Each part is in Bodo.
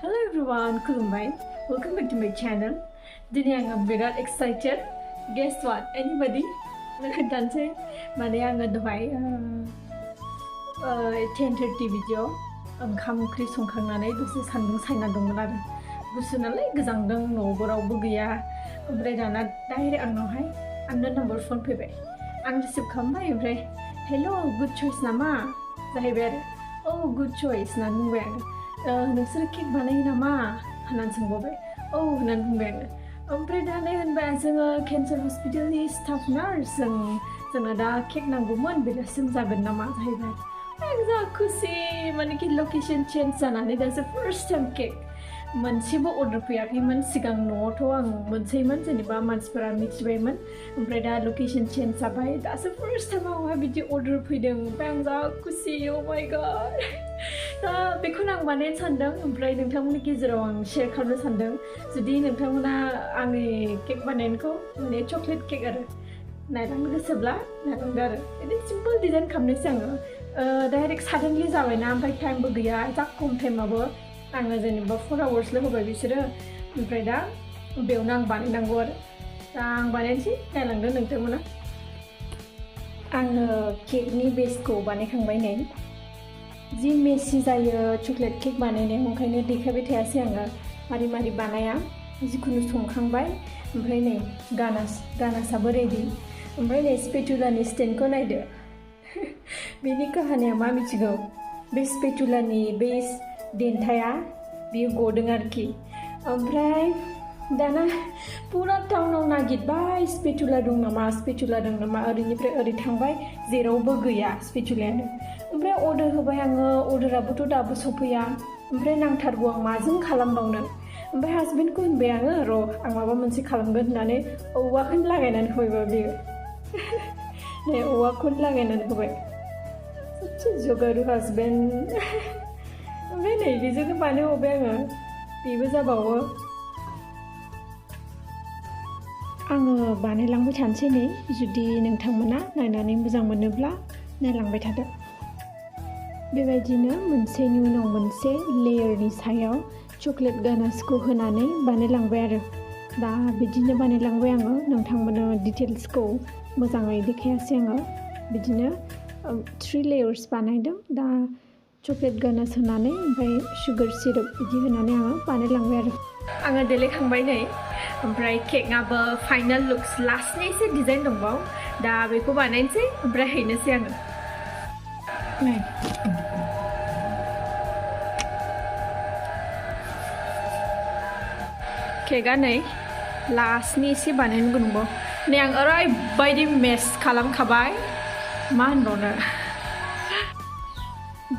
Hello everyone, kulumbai. Welcome back to my channel. Today I'm very excited. Guess what? Anybody? Nanti mana yang ngedawai 10:30 video. Oंखाम ओंख्रि संखांनानै दसे सान्दुं सायना दंमोन आरो गुसु नालाय गोजांदों न'बोरावबो गैया ओमफ्राय दाना डाइरेक्ट आंनो नाम्बार फन फैबाय आं रिसिभ खालामबाय ओमफ्राय हेल' गुड चइस नामा जाहैबाय आरो गुड चइस होननानै बुंबाय आङो नोंसोर केक बानायो नामा होननानै सोंबावबाय होननानै बुंबाय आङो ओमफ्राय दालाय होनबाय जोङो केन्सार हस्पिटालनि स्टाफ नार्स जोंनो दा केक नांगौमोन बेलासिम जागोन नामा जाहैबाय जा खुसि माने कि लकेसन चेन्ज जानानै दासो फार्स्ट टाइम केक मोनसेबो अर्डार फैयाखैमोन सिगां न'आवथ' आं मोनसेमोन जेनेबा मानसिफोरा मिथिबायमोन ओमफ्राय दा लकेसन चेन्ज जाबाय दासो फार्स्ट टाइमावहाय बिदि अर्डार फैदों ओमफ्राय आं जा खुसि माय गड दा बेखौनो आं बानायनो सानदों ओमफ्राय नोंथांमोननि गेजेराव आं शेयार खालामनो सानदों जुदि नोंथांमोना आंनि केक बानायनायखौ माने चकलेट केक आरो नायलांनो गोसोब्ला नायलांदो आरो बिदि सिम्पोल डिजाइन खालामनोसै आङो डाइरेक्ट साडेनलि जाबायना ओमफ्राय टाइमबो गैया जा खम टाइमाबो आङो जेनेबा 4 आवार्सल' होबाय बिसोरो ओमफ्राय दा बेयावनो आं बानायनांगौ आरो दा आं बानायनोसै नायलांदो नोंथांमोना आङो केकनि बेसखौ बानायखांबाय नै जि मेसि जायो चकलेट केक बानायनायाव ओंखायनो देखायबाय थायासै आङो मारै मारै बानाया जिखुनु संखांबाय ओमफ्राय नै गानासाबो रेडि ओमफ्राय नै स्पेटुलानि स्टेन्डखौ नायदो बेनि काहानिया मा मिथिगौ बे स्पेटुलानि बे देन्थाया बियो गदों आरोखि ओमफ्राय दाना पुरा टाउनाव नागिरबाय स्पेटुला दं नामा ओरैनिफ्राय ओरै थांबाय जेरावबो गैया स्पेटुलायानो ओमफ्राय अर्डार होबाय आङो अर्डाराबोथ' दाबो सफैया ओमफ्राय नांथारगौ आं माजों खालामबावनो ओमफ्राय हासबेन्डखौ होनबाय आङो आं माबा मोनसे खालामगोन होननानै औवाखौनो लागायनानै होबायबा बियो नै औवाखौनो लागायनानै होबाय जगारु हासबेन्ड ओमफ्राय नै बेजोंनो बानायहरबाय आङो बेबो जाबावो आङो बानायलांबाय थानोसै नै जुदि नोंथांमोना नायनानै मोजां मोनोब्ला नायलांबाय थादो बेबायदिनो मोनसेनि उनाव मोनसे लेयारनि सायाव चकलेट गानासखौ होनानै बानायलांबाय आरो दा बिदिनो बानायलांबाय आङो नोंथांमोननो डिटेल्सखौ मोजाङै देखायासै आङो बिदिनो 3 लेयार्स बानायदों दा चकलेट गानास होनानै ओमफ्राय सुगार सिरप बिदि होनानै आङो बानायलांबाय आङो देलायखांबाय नै ओमफ्राय केकआबो फाइनाल लुक्स लास्टनि एसे डिजाइन दंबावो दा बेखौ बानायनोसै ओमफ्राय हैनोसै आङो नै केकआ नै लास्टनि एसे बानायनो दंबावो नै आं ओरैबायदि मेस खालामखाबाय मा होनबावनो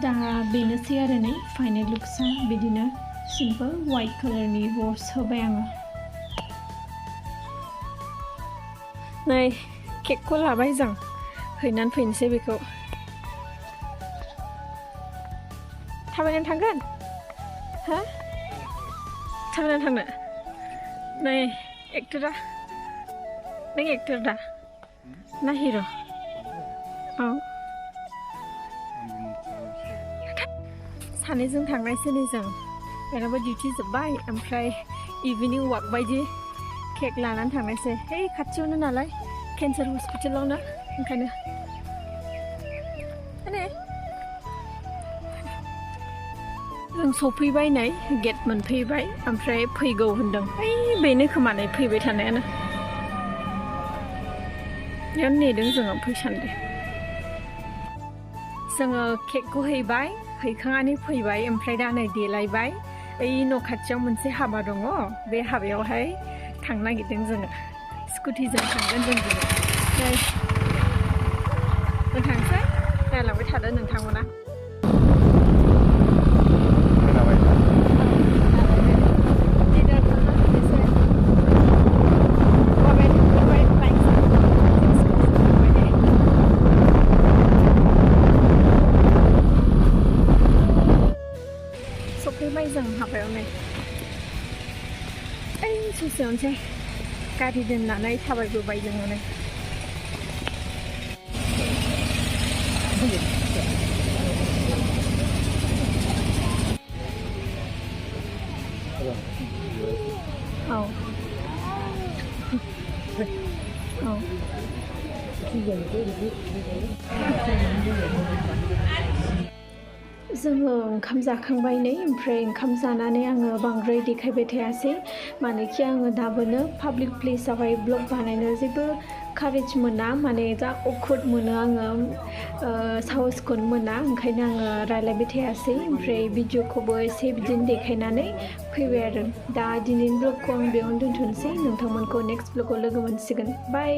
दा बेनोसै आरो नै फाइनाल लुक्सआ बिदिनो सिम्पोल वाइट कालारनि रस होबाय आङो नै केकखौ लाबाय जों हैनानै फैनोसै बेखौ थाबायनानै थांगोन हा थाबायनानै थांनो नै एक्टरा नों एक्टर दा ना हिर' सानैजों थांनायसै नै जों बेनाबो डिउटि जोब्बाय ओमफ्राय इभिनिं वाक बायदि केक लानानै थांनायसै खाथियावनो नालाय केन्सार हस्पिटालावनो ओंखायनो जों सफैबाय नै गेट मोनफैबाय ओमफ्राय फैगौ होनदों बेनो खोमा नै फैबाय थानायानो बेयावनो नेदों जोङो फैसान्दि जोङो केकखौ हैबाय हैखांनानै फैबाय ओमफ्राय दा नै देलायबाय न' खाथियाव मोनसे हाबा दङ बे हाबायावहाय थांनो नागिरदों जोङो स्कुटिजों थांगोन जों दिनै जों थांसै नायलांबाय थादो नोंथांमोना सफैबाय जों हाबायाव नै ससेयावनोसै गारि दोननानै थाबायबोबाय जोङो नै जोङो ओंखाम जाखांबाय नै ओमफ्राय ओंखाम जानानै आङो बांद्राय देखायबाय थायासै मानोखि आङो दाबोनो पाब्लिक प्लेसावहाय ब्लग बानायनो जेबो कारेज मोना माने जा अकवर्ड मोनो आङो साहसखौनो मोना ओंखायनो आङो रायलायबाय थायासै ओमफ्राय भिडिअखौबो एसे बिदिनो देखायनानै फैबाय आरो दा दिनैनि ब्लगखौ आं बेयावनो दोनथ'नोसै नोंथांमोनखौ नेक्स्ट ब्लगाव लोगो मोनसिगोन बाय